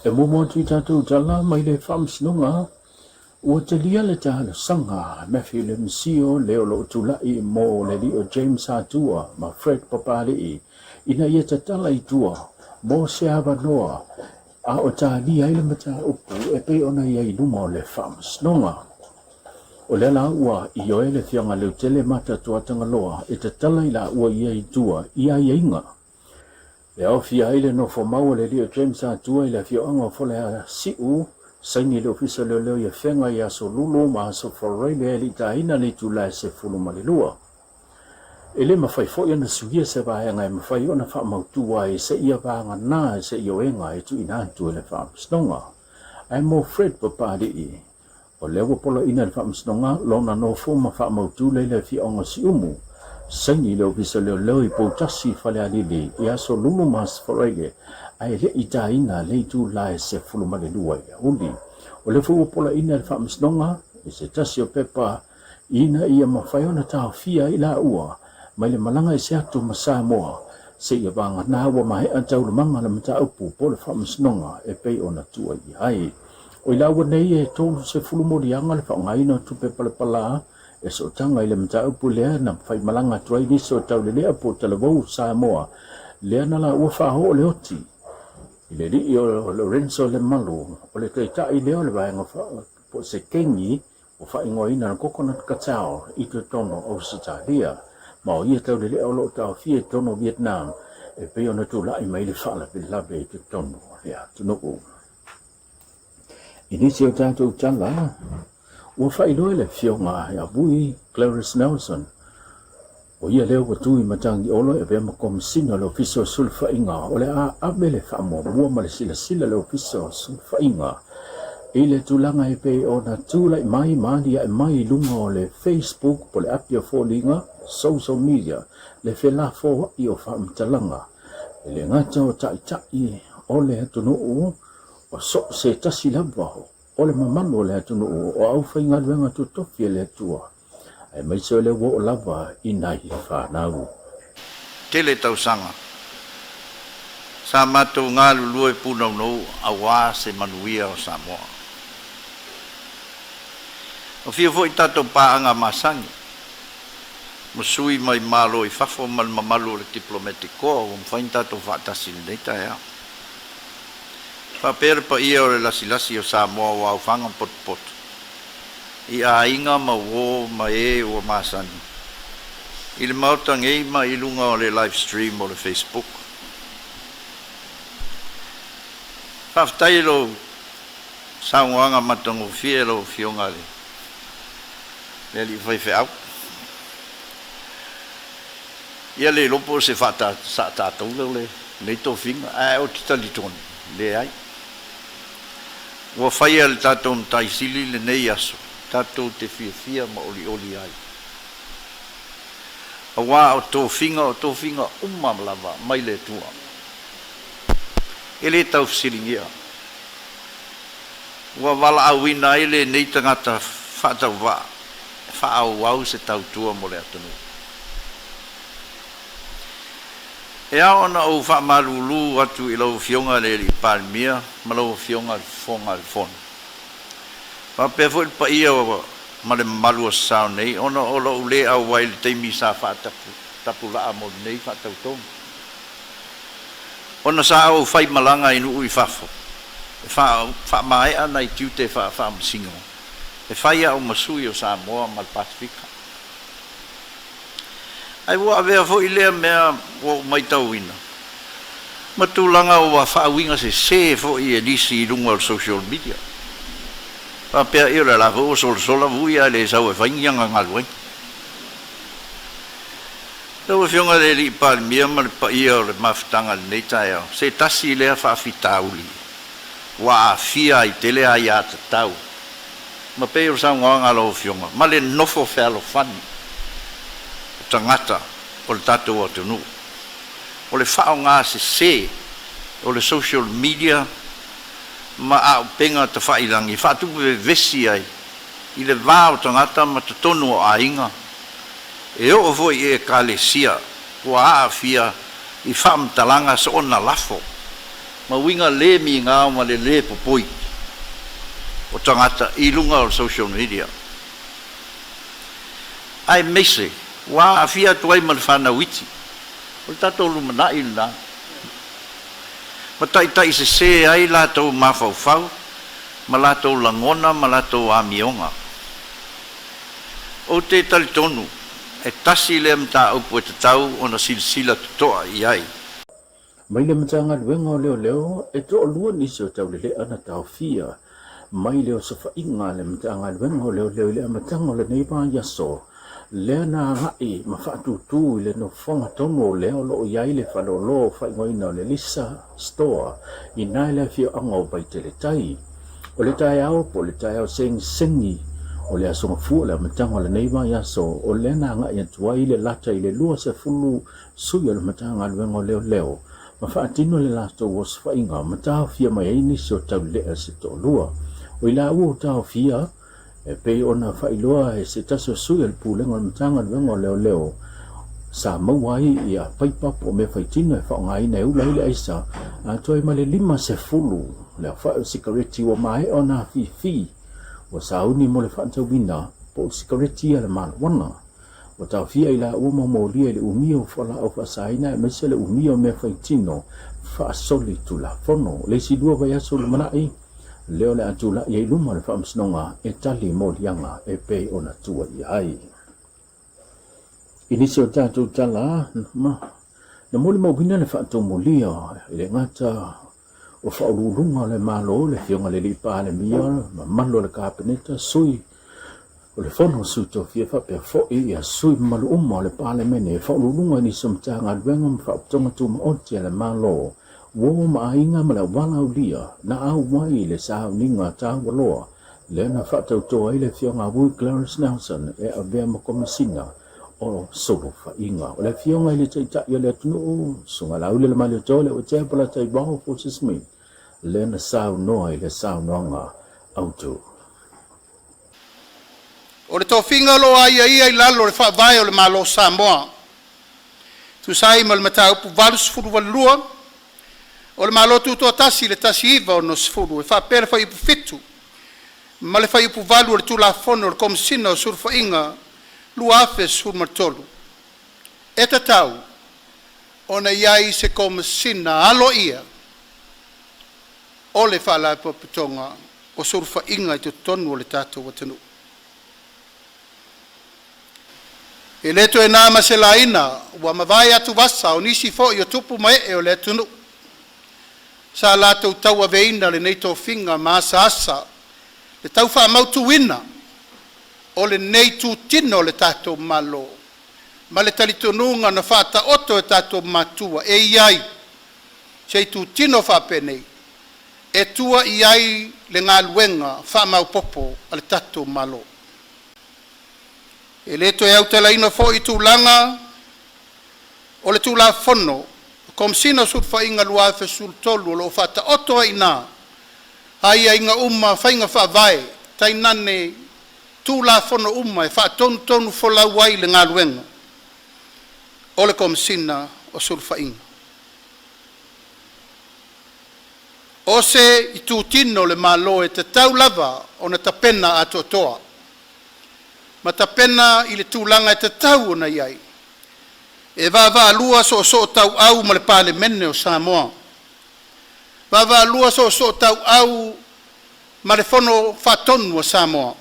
E muamua atu i tatou tala mai le Faamasinoga, ua talia le talosaga a Matthew Lemsio le o lo o tulai mo le alii o James Atua ma Fred Papali'i ina ia tatala i tua mo se avanoa a o talia ai le mataupu e pei ona i ai i luma o le Faamasinoga. O lea la ua ioe le Afioga Leutele Matatoa Tagaloa e tatala i laua ia i tua i aiaiga e aofia ai le nofomau a le alii o James Atua i le afioaga o Faleasiu, saini i le Ofisa o Leoleo i Afega i Aso Lulu ma Aso Faraile e alitaina le itula e 12. E le mafai foi ona suia se vaega e mafai ona faamautu ai seia vagana se ioega e tuuina atu e le Faamasinoga. Ae mo Fred Papali'i, O lea ua poloaiina e le Faamasinoga lona nofo ma faamautu lea i le afioaga o Siumu, saini i le Ofisa Leoleo i Poutasi i Falealili i aso Lulu ma Aso Faraile, ae le i taina le itula e 12 i le aoauli. O lea foi ua poloaiina e le Faamasinoga i se tasi o pepa ina ia mafai ona taofia ai laua mai le malaga ese atu ma Samoa seia vagana ua maea taualumaga le mataupu po o le Faamasinoga e pei ona tuuaia ai. O i laua nei e 30 moliaga le faaaogaina o tupe palapala e sootaga i le mataupu lea na faimalaga atu ai nisi o Taulelea po o Talavou Samoa lea na laua faaoo le oti i le alii o Lorenzo Lemalu o le taitai lea o le vaega po o se kengi ua faaigoaina le Coconut Cartel i totonu o Ausetalia ma o ia taulelea o lo o taofia i totonu o Vietnam e pei ona tulai mai le faalavelave i totonu o le atunuu. I nisi o tatou tala, ua faailoa e le Afioga ia Vui Clarence Nelson, o ia lea ua tu i Matagiolo e avea ma Komesina o le Ofisa o Sulufaiga, o le a ave le faamuamua ma le silasila a le Ofisa o Sulufaiga i le tulaga e pei ona tulai mai ma aliae mai i luga o le Facebook po o le api o foliga, social media, le felafoai o faamatalaga E le gata o taitai o le atunuu, o so o se tasi lava o le mamalu o le atunuu o aufaigaluega totofi a le Atua, aemaise o le ua oo lava i nai fanau. Tele tausaga sa matou galulue punounou aua se manuia o Samoa. O fia foi tatou paaga masani ma sui mai Malo i fafo ma le mamalu o le Diplomatic Corps ua mafai ona tatou faatasi i lenei taeao. Faapea le paia o le lasilasi o Samoa ua aofaga potopoto i aiga ma uo ma e ua masani i le Maota nei ma i luga o le live stream o le Facebook. Faafetai i lou saunoaga matagofie lau Afioga i le le alii faifeau. Ia le iloa po o se sa tatou lea o lenei tofiga, ae ou te talitonu, leai. Ua faia e le tatou Matai Sili lenei aso tatou te fiafia ma olioli ai. Aua o tofiga o tofiga uma lava mai le Atua. E le tau fesiligia. Ua valaauina ai lenei tagata faatauvaa e faaauau se tautua mo le atunuu. E ao ona ou faamalulu atu i lau Afioga i le Alii Palemia ma lau Afioga i le Fofoga o le Fono, faapea foi le paia ma le mamalu o Sasao nei ona o lou le auai i le taimi sa faatapulaa mo lenei faatautoga. Ona sa ou faimalaga i nuu i fafo e faamaea nai tiute faafaamasino e fai au ma sui o Samoa ma le Pasefika. Ae ua avea foi lea mea ua ou maitauina ma tulaga ua faauiga sese foi e nisi i luga o le social media. Faapea, Ia o le la foi ua solasola vui ae le sau e fai ni ana galuega. Lau Afioga i le Alii Palemia ma le paia o le mafutaga i lenei taeao, se tasi lea faafitauli ua aafia ai tele aiatatau ma pei o le saunoaga a lau Afioga ma le nofo fealofani o tagata o le tatou atunuu. O le faaaoga sese o le social media ma auupega tafailagi e faatupu vevesi ai i le va o tagata ma totonu o aiga, E oo foi i Ekalesia ua aafia i faamatalaga soona lafo ma uiga le migao ma le lē popoi o tagata i luga o le social media, aemaise ua aafia atu ai ma le fanau iti. O le tatou lumanai lena, ma taitaisesē ai latou mafaufau ma latou lagona ma latou amioga. Ou te talitonu, e tasi lea mataupu e tatau ona silasila totoa i ai. Mai le Matagaluega o Leoleo, e toalua nisi o taulelea na taofia mai le osofaiga a le Matagaluega o Leoleo i le amataga o lenei vaiaso, lea na agai ma faatūtū i le nofoaga tonu o lea o lo o i ai le faleoloa faaigoaina o le Lisa Store i ina i le afioaga o Vaiteletai. O le taeao po o le taeao segisegi o le Aso Gafua le amataga o lenei vaiaso, o lea na agai atu ai le lata i le 20 sui o le Matagaluega o Leoleo ma faatino le latou osofaiga ma taofia mai ai nisi o taulelea se toalua. O i laua ua taofia, e pei ona faailoa e se tasi o sui o le Pulega o le Matagaluega o Leoleo, sa maua ai ia paipa po o mea faitino e faaaogaina e ula ai le aisa, atoa ai ma le 50 le aofai o sikareti ua maea ona afifi ua sauni mo le faatauina po o sikareti a le marijuana. Ua taofia i laua ma molia i le umia o fualaau faasaina aemaise le umia o mea faitino faasolitulafono. O le isi lua vaiaso lumanai, lea o le a tulai ai i luma o le Faamasinoga e tali moliaga e pei ona tuuaia ai. I nisi o tatou tala, na molimauina le faatomulia i le gata o Faauluuluga o le Malo, le Afioga i le Alii Palemia, mamalu o le Kapeneta, sui o le Fono a Sui Tofia faapea foi ia sui mamalu uma o le Palemene, Faauluuluga i nisi o Matagaluega ma Faalapotopotoga Tumaoti a le Malo, uo ma aiga ma le auala aulia na auai i le sauniga taualoa lea na faatauto ai le Afioga a Vui Clarence Nelson e avea ma Komesina o Sulufaiga. O le Afioga i le Taitai o le atunuu, Susuga Laauli Lemalietoa Leuatea Polataivao Fosi Smith, lea na saunoa i le saunoaga autu. O le tofiga o lo o aiaia i lalo o le Faavae o le Malo o Samoa, e tusa ai ma le Mataupu 82 o le Malo Tutoatasi i le 1960, e faapea le Fuaiupu 7 ma le Fuaiupu 8 o le Tulafono o le Komesina o Sulufaiga 2013, e tatau ona i ai se Komesina aloaia o le Faalapotopotoga o Sulufaiga i totonu o le tatou atunuu. E le toe na ma se laina ua mavae atuvasa o nisi foi o tupu ma ee o le atunuu sa latou tauaveina lenei tofiga ma asaasa le tau faamautuina o lenei itutino o le tatou Malo ma le talitonuga na faataoto e tatou matua e i ai se itutino faapenei e tua i ai le galuega faamaopoopo a le tatou Malo. E le toe autalaina foi tulaga o le Tulafono o Komesina o Sulufaiga 2013 o lo o faataoto ai i ina aiaiga uma, faiga faavae tainane Tulafono uma e faatonutonufolau ai le galuega o le Komesina o Sulufaiga. O se itutino o le Malo e tatau lava ona tapena atoatoa ma tapena i le tulaga e tatau ona i ai, e vaavaalua soosootauau ma le Palemene o Samoa, vaavaalua soosootauau ma le Fono Faatonu a Samoa,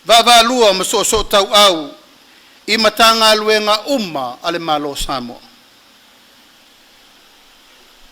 vaavaalua ma soosootauau i Matagaluega uma a le Malo o Samoa.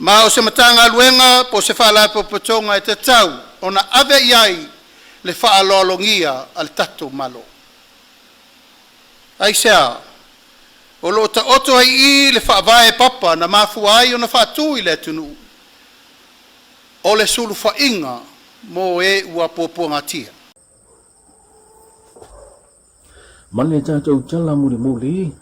Ma o se Matagaluega po o se Faalapotopotoga e tatau ona ave i ai le faaaloalogia a le tatou Malo. Aisea? O lo o taoto ai i i le faavae papa na mafua ai ona faatu i le atunuu o le sulufaiga mo e ua puapuagatia. Ma le tatou tala mulimuli,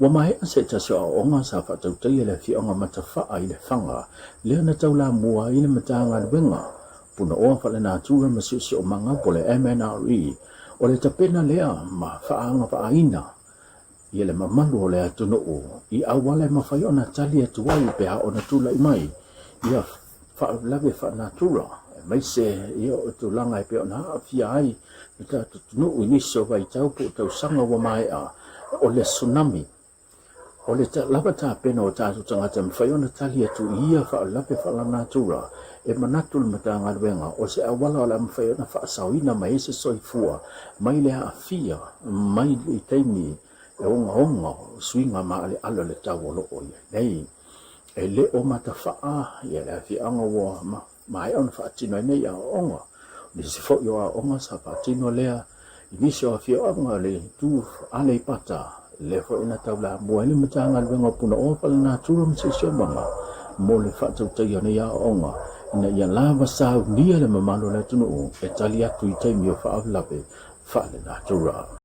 ua maea se tasi o aoaoga sa faatautaia e le afioaga Matafaa i Lefaga, lea na taulamua ai le Matagaluega Punaoa Faalenatura ma Siosiomaga po o le MNRE. O le tapena lea ma faaagavaaina. le mamalu o le atunuu i auala e mafai ona tali atu ai pe a ona tulai mai ia faalavelave faanatura, aemaise ia o tulaga e pei ona aafia ai le tatou atunuu i nisi o vaitau po o tausaga ua maea, o le tsunami. O le lava tapena o tatou tagata e mafai ona tali atu i ia faalavelave faalenatura, e manatu le Matagaluega o se auala o le a mafai ona faasaoina mai ai se soifua mai le aafia mai i taimi e ogaoga o suiga maaleale o le tau o lo o i ai nei. E le o matafaa le afioaga ua maea ona faatino ai nei aoaoga. O nisi foi o aoaoga sa faatino lea i nisi o afioaga o le itu Aleipata, lea foi na taulamua ai le Matagaluega o Punaoa Faalenatura ma Siosiomaga mo le faatautaia o nei aoaoga ina ia lava saunia le mamalu o le atunuu e tali atu i taimi o faalavelave faalenatura.